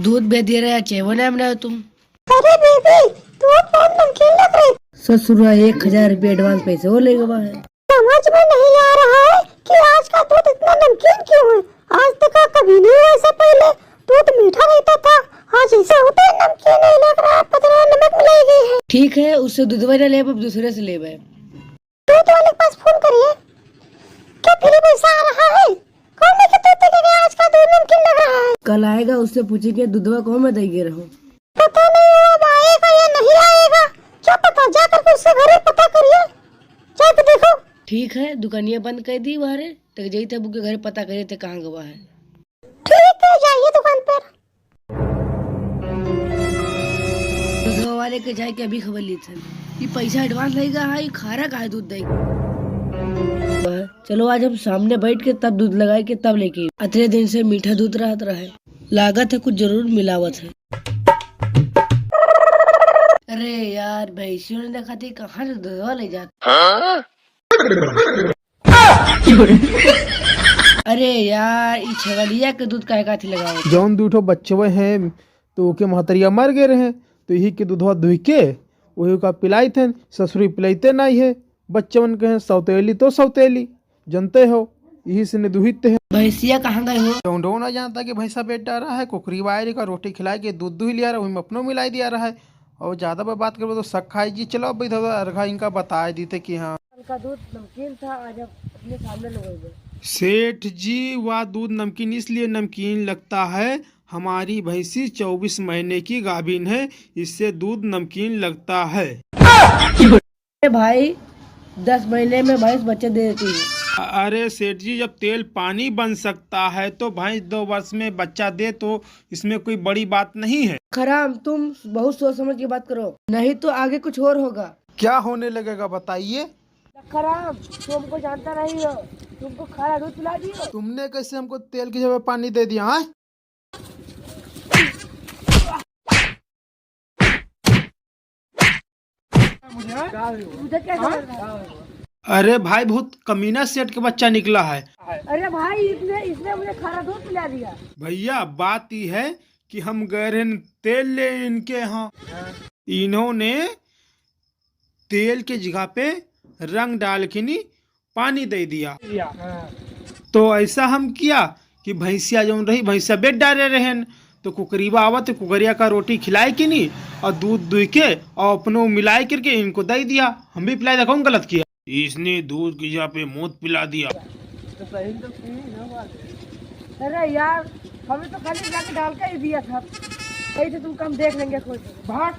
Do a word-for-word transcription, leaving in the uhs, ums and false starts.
दूध बेच दिया रहा, चेवो ना बनाओ तुम। अरे बेबी, दूध बहुत नमकीन लग रही। ससुरा एक हजार रुपये advance पैसे वो ले गवा है। समझ में नहीं आ रहा है कि आज का दूध इतना नमकीन क्यों है। आज तक का कभी नहीं हुआ ऐसा पहले। दूध मीठा रहता था, आज ऐसा होता है नमकीन नहीं लग रहा, पता नहीं नमक मिलाई गई है। ठीक है, उससे दूधवा ना लेब, अब दूसरे से लेब है। दूध वाले के पास फोन करिए, क्या फ्री पैसा आ रहा है? कौन लेके तोते के गया, आज का दूध नमकीन लग रहा है। कल आएगा, उससे पूछेंगे दूधवा कौन में दे गए रहो। पता नहीं वो अब आएगा या नहीं आएगा, क्या पता, जाकर के उससे घरे पता करिए, जाके देखो। ठीक है, दुकानिया बंद कर दी बाहरे, तक जाई थे बुके घरे पता करिए थे कहाँ गवा है। ठीक है, जाइए दुकान पर। दूधवा वाले के जाए के अभी खबर ली थे, ये पैसा advance लेगा, हाँ, ये खारा का है दूध देगा। चलो आज हम सामने बैठ के तब दूध लगाए के तब लेके, अतने दिन से मीठा दूध रहत रहे, लागत है कुछ जरूर मिलावत है। अरे यार, भैंसियों ने देखा थी कहाँ से दूधवा ले जात। अरे यार, ई छगलिया के दूध काहे काथी लगावत? जौन दू ठो बच्चवे हैं, तो ओके महतरिया मर गए रहे, तो यही के दूधवा दुहि के वही का पिलाई थे। ससुरी पिलाइते नहीं है, बच्चवन के हैं, सौतेली तो सौतेली, जनते हो, यही से निदुहित है। भैंसिया कहाँ गए हो? डौंडो ना जानता कि भैंसा बेच डारा है, कुकरी वायरी का रोटी खिलाए के दूध दुहि लिया रहा, वही में अपनो मिलाई दिया रहा है। और ज्यादा बात करबो तो शक खाई जी। चलो अब इधर उधर अर्घा इनका बताए दीते कि हाँ। कल का दूध नमकीन था, आज हम अपने सामने लोगों में। सेठ जी, वह दूध नमकीन इसलिए नमकीन लगता है, हमारी भैंसी चौबीस महीने की गाभिन है, इससे दूध नमकीन लगता है। अरे भाई, दस महीने में भैंस बच्चे दे देती है। अरे सेठ जी, जब तेल पानी बन सकता है तो भैंस दो वर्ष में बच्चा दे तो इसमें कोई बड़ी बात नहीं है। खराम, तुम बहुत सोच समझ के बात करो, नहीं तो आगे कुछ और होगा। क्या होने लगेगा बताइए? लखराम, तुम हमको जानता नहीं हो, तुमको खारा दूध पिला दियो। तुमने कैसे हमको तेल की जगह पानी दे दिया, हाँ? मुझे क्या कर रहा है? अरे भाई, बहुत कमीना सेठ के बच्चा निकला है। अरे भाई, इसने, इसने मुझे खारा दूध पिला दिया। भैया, बात ई है कि हम गए रहे तेल ले इनके यहाँ, इन्होंने तेल के जगह पे रंग डाल के नी पानी दे दिया। तो ऐसा हम किया कि भैंसिया जौन रही, भैंसिया बेच डारे रहन, तो कुकरीवा आवत, कुकरिया का रोटी खिलाए के नी और दूध दुह के और अपनो मिलाए करके इनको दे दिया। हम भी पिलाए, देखो हम गलत किया। इसने दूध की जगह पे मौत पिला दिया। तो सही तो की ना बात है। अरे यार, हमें तो खाली जाके डाल के ही दिया था, कही थे तुम कम देख लेंगे खुद। भाग।